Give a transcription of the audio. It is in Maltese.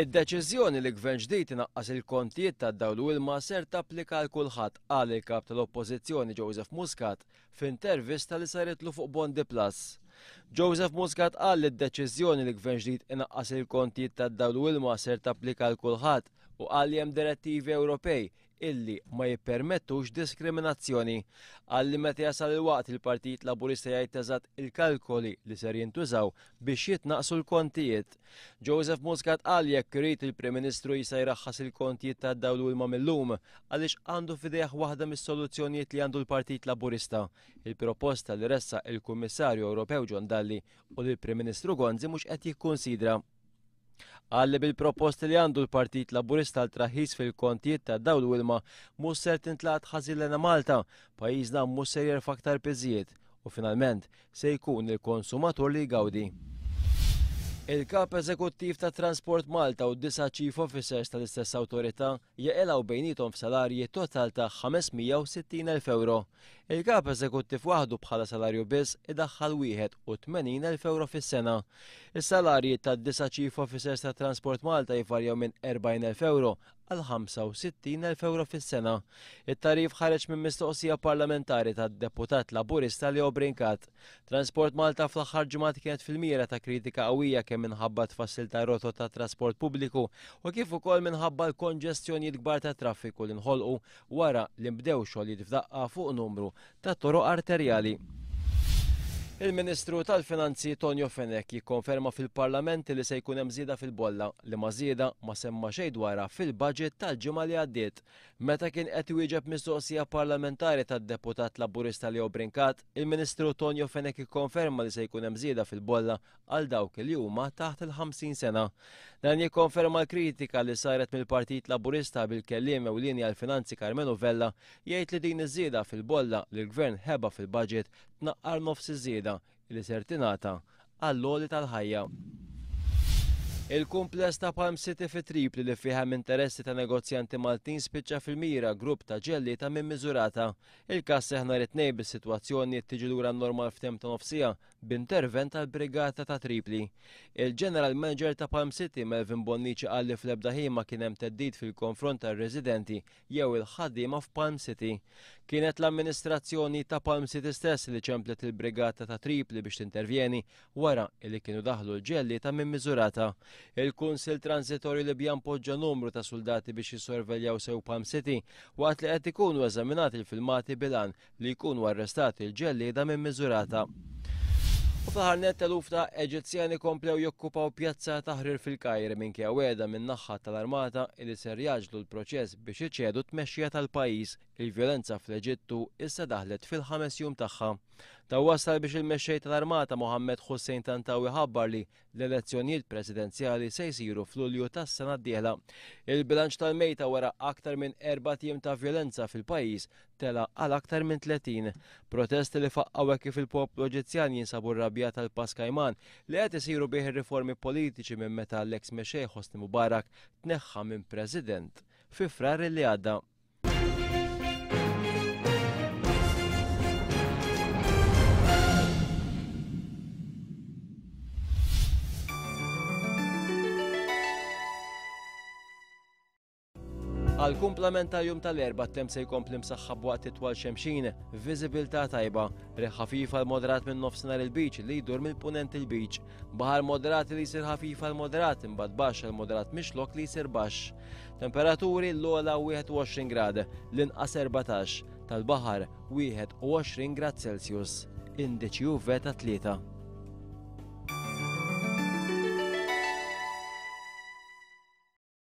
Id-deċiżjoni li gvern ġdid inaqqas il-kontijiet tad-dawl u ilma ser tapplika għal kulħadd, qal il-Kap tal-Oppożizzjoni Joseph Muscat f'intervista li saritlu fuq Bondi Plus. Joseph Muscat qal li d-deċiżjoni li gvern ġdid inaqqas il-kontijiet tad-dawl u ilma ser tapplika għal kulħadd u qal li hemm direttivi Ewropej illi ma jippermettux diskriminazzjoni. Qal li meta jasal il-waqt il-Partit Laburista jgħid eżatt il-kalkoli li ser jintużaw biex jitnaqqsu l-kontijiet. Joseph Muscat qal jekk irid il-Prim Ministru jista' jraħħas il-kontijiet tad-dawl u ilma mil-lum għaliex għandu f'idejh waħda mis-soluzzjonijiet li għandu l-Partit Laburista, il-proposta li ressaq il-Kummissarju Ewropew John Dalli u li l-Prim Ministru Gonzi mhux qed jikkunsidra. Qal li bil-proposti li għandu l-Partit Laburista għal traħħis fil-kontijiet ta' dawl u ilma mhux ser tintlaqat ħażin l Malta, pajjiżna mhux ser jerfa' aktar piżijiet u finalment se jkun il-konsumatur li jgawdi. Il-Kap Eżekuttiv ta' Transport Malta u disa' Chief Officers tal-istess awtorità jaqilgħu bejniethom f'salarji total ta' 560,000 ewro. Il-Kap Eżekuttiv waħdu bħala salarju biss idaħħal 81,000 ewro fis-sena. Is-salarji tad-disa' Chief Officers ta' Transport Malta jvarjaw minn 40,000 ewro għal 65,000 ewro fis-sena. It-tagħrif ħareġ minn mistoqsija parlamentari tad-Deputat Laburista Leo Brincat. Transport Malta fl-aħħar ġimgħat kienet fil-mira ta' kritika qawwija kemm minħabba t-tfassil ta' rotot ta' trasport pubbliku u kif ukoll minħabba l-konġestjonijiet kbar ta' traffiku li nħolqu wara li nbdew xogħlijiet f'daqqa fuq numru ta' toroq arterjali. Il-Ministru tal-Finanzi Tonio Fenech jikkonferma fil-Parlament li se jkun hemm żieda fil-bolla, liema żieda ma semma xejn dwarha fil-budget tal-ġimgħa li għaddiet. Meta kien qed iwieġeb mistoqsija parlamentari tad-Deputat Laburista Leo Brincat, il-Ministru Tonio Fenech ikkonferma li se jkun hemm żieda fil-bolla għal dawk li huma taħt il-50 sena. Dan jikkonferma l-kritika li saret mill-Partit Laburista bil-kelliem ewlieni għall-Finanzi Karmenu Vella jgħid li din iż-żieda fil-bolla li l-Gvern ħeba fil-budget tnaqqar nofs iż-żieda li ser tingħata għall-għoli tal-ħajja. Il-kumpless ta' Palm City fi Tripli li fih hemm interessi ta' negozjanti Maltin spiċċa fil-mira grupp ta' ġellieda minn Miżurata. Il-każ seħħ nhar it-Tnejn bis-sitwazzjoni tiġi lura n-normal f'temp ta' nofs siegħa b'intervent tal-Brigata ta' Tripli. Il-General Manager ta' Palm City, Melvin Bonnici qal li fl-ebda ħin ma kien hemm theddid fil-konfront tar-residenti jew il-ħaddiema f'Palm City. Kienet l-amministrazzjoni ta' Palm City stess li ċemplet il-Brigata ta' Tripli biex tintervjeni wara li kienu daħlu l-ġellieda minn Miżurata. Il-Kunsill Transitorju Libjan poġġa numru ta' suldati biex jissorveljaw sew Palm City waqt li qed ikunu eżaminati l-filmati bil-għan li jkunu arrestati l-ġellieda minn Miżurata. U fl-aħħar nett eluf ta' Eġizzjani komplew jokkupaw pjazza Tahrir fil-Kajr minkejja wegħda min-naħa tal-armata li ser jgħaġġlu l-proċess biex iċedu t-tmexxija tal-pajjiż. Il-vjolenza fl-Eġittu issa daħlet fil-ħames jum tagħha. Dan wassal biex il-mexxej tal-armata Mohammed Hussein Tantawi ħabbar li L-elezzjonijiet presidenzjali se jsiru f'Lulju tas-sena d-dieħla. Il-bilanċ tal-mejta wara aktar minn erbat ijiem ta' vjolenza fil-pajjiż tela' għal aktar minn 30. Protesti li faqqgħu hekk kif il-poplu Eġizzjan jinsabu rrabjat għall-pass kajman li qed isiru bih ir-riformi politiċi minn meta l-eks mexxej Hosni Mubarak tneħħa minn President fi Frar li għadda. Għal kumplament tal-jum tal-erba temp se jkompli msaħħab waqt itwal xemxin, viżibilità tajba, riħ ħafif għal moderat minn nofsinhar il-beach li jdur mill-punent il-beach, baħar moderat li jsir ħafif għal moderat imbagħad baxx għal moderat mixlok li jsir baxx. Temperaturi l-ogħla 21 grad, l-inqas 14, tal-baħar 21 grad Celsius. Indiċi UV ta' 3.